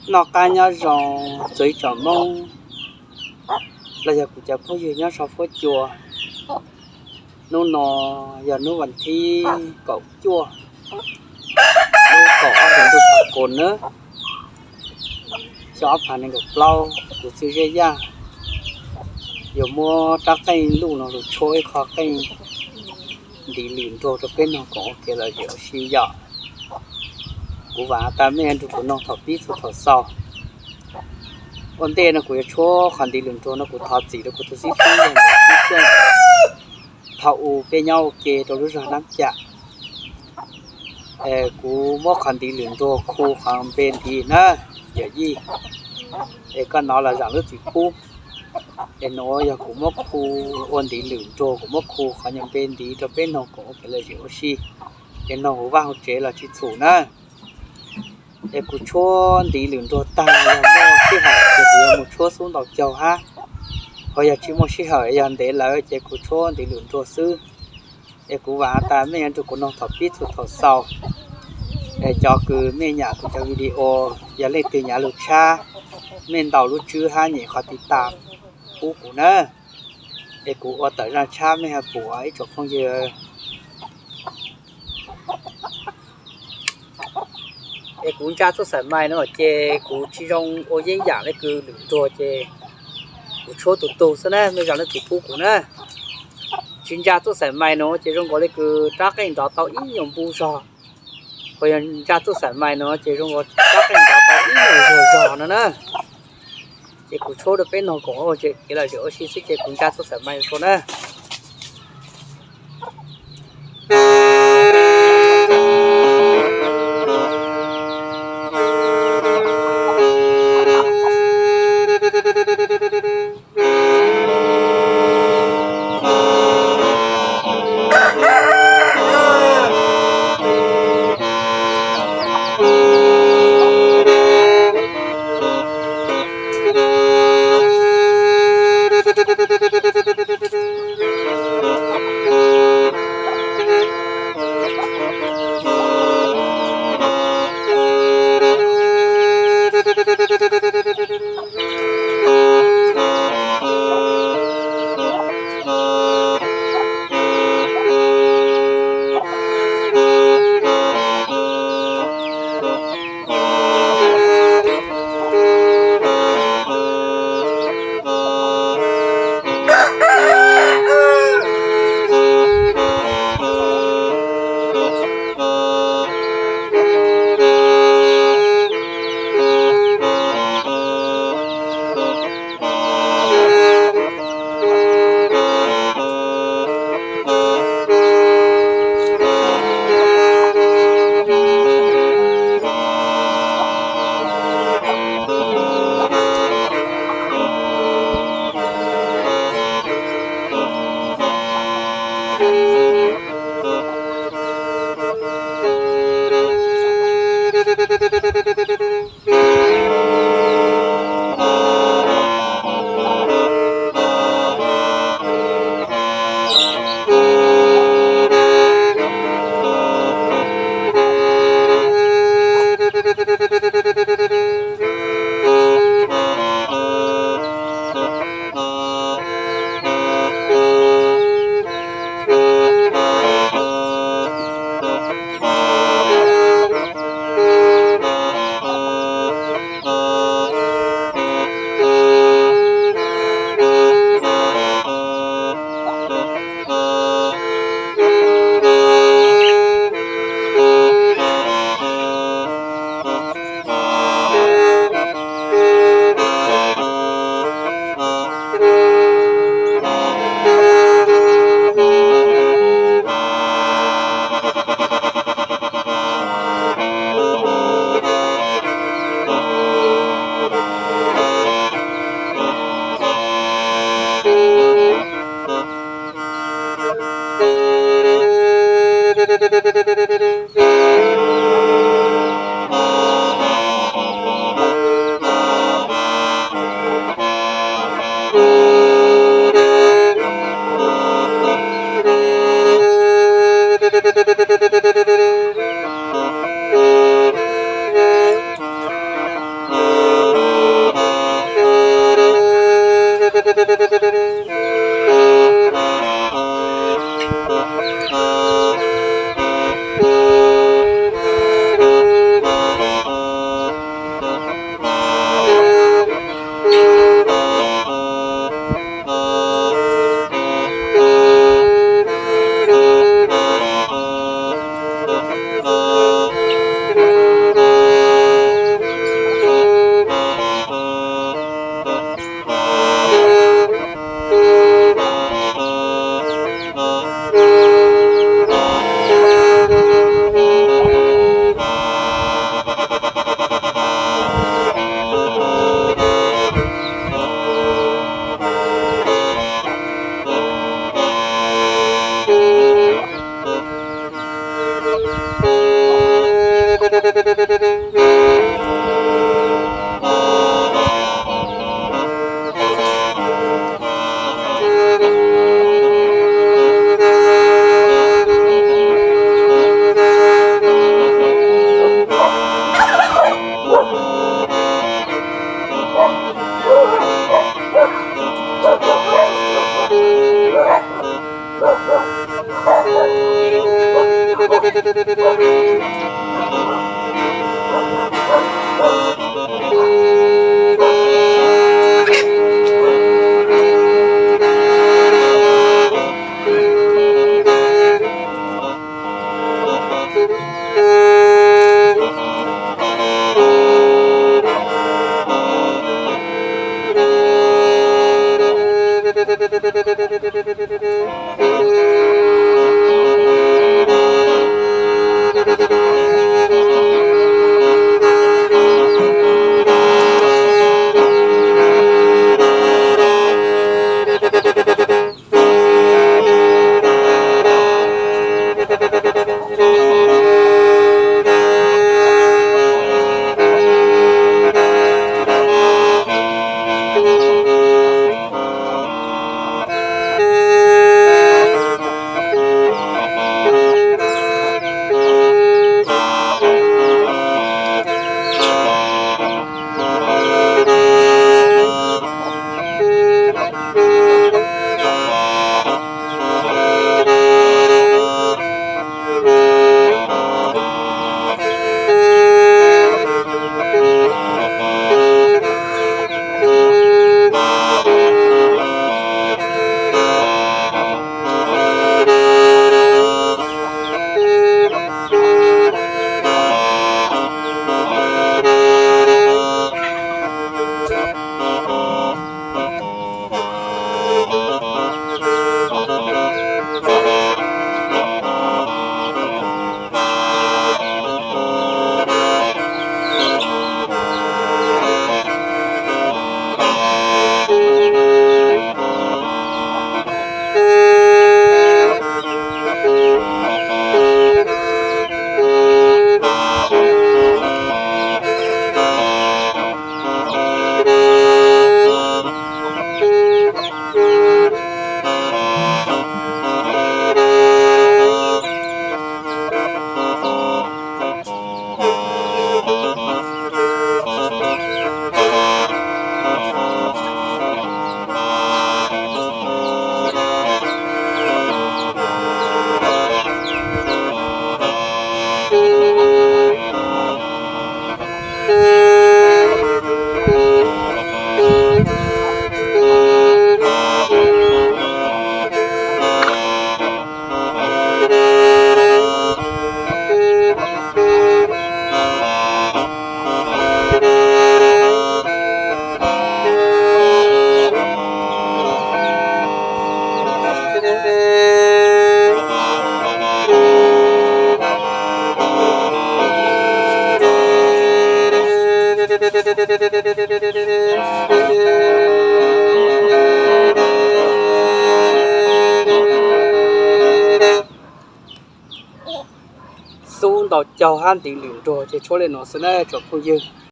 Noj qab nyob zoo txhua ib tsoom Hmoob los yog kuv cov phooj ywg nyob saum huab cua. Hnub no yog hnub vas thib kaum cuaj, lub kaum ob hlis ntuj xyoo kos nawb, xyoo ob phav nees nkaum plaub. Kuv Txwj Zeb Yaj yuav muab rab qeej luj no los tshuab ib qho qeej ntiv lwm nruag rau peb noog koom ua kev lom zem ua si yom. Kuv vam tas mej yuav nrog kuv noog thaum pib txug thaum xaus. Ua ntej no kuv yuav tshuab qhov ntiv lwm nruag no kuv thov txim rau kuv tus xib fwb yog Ntxawm Xib Xyooj. Thaum ub peb nyob ua ke rau lub zog Nab Cam, es kuv muab qhov ntiv lwm nruag khu qhov npe ntiv na, yawm yij. Es koj hnov los zam lub txim pub. Es nuav yog kuv muab khu ua ntiv lwm nruag, kuv muab khu qhov nyuag npe ntiv rau peb noog koom ua kev lom zem ua si, es noog hauv vaj hauv tsev los tsis txhum na. Es kuv tshuab ntiv lwm nruag tag, yog muaj sij hawm ces kuv yuav mus tshuab xub ntaus caug hab. Ho yog tsis muaj sij hawm, yog ntev lawm ces kuv tshuab ntiv lwm nruag xwb. Es kuv vam tas mej yuav nrog kuv noog thaum pib txug thaum xaus. Es cov kws mej nyam kuv cov video, yog leej twg nyam lug tshab, mej ntaus lub tswb hab nyem qhov tiv tas pub kuv na. Es kuv ua tawm zaj tshab mej ho pum ib tsoom phooj ywg. Es kuv ntsa txuj xaim mais no ces kuv tsis zoo ua yeeb yam le kws lwm nruag ces kuv tshuab tus tug xwb na, mej zam lub txim pub kuv na. Tsis ntsa txuj xaim mais no ces zoo nkaus le kws rab qeej nrov tau ib nyuag npu zog. Ho yog ntsa txuj xaim mais no ces zoo nkaus rab qeej nrov tau ib nyuag zog zog no na. Ces kuv tshuab rau peb noog koom ua kev lom zem ua si xwb ces kuv ntsa txuj xaim mais rau na. Xub ntaus caug hab ntiv lwm nruag ces tshuab li no xwb na tsoom phooj ywg.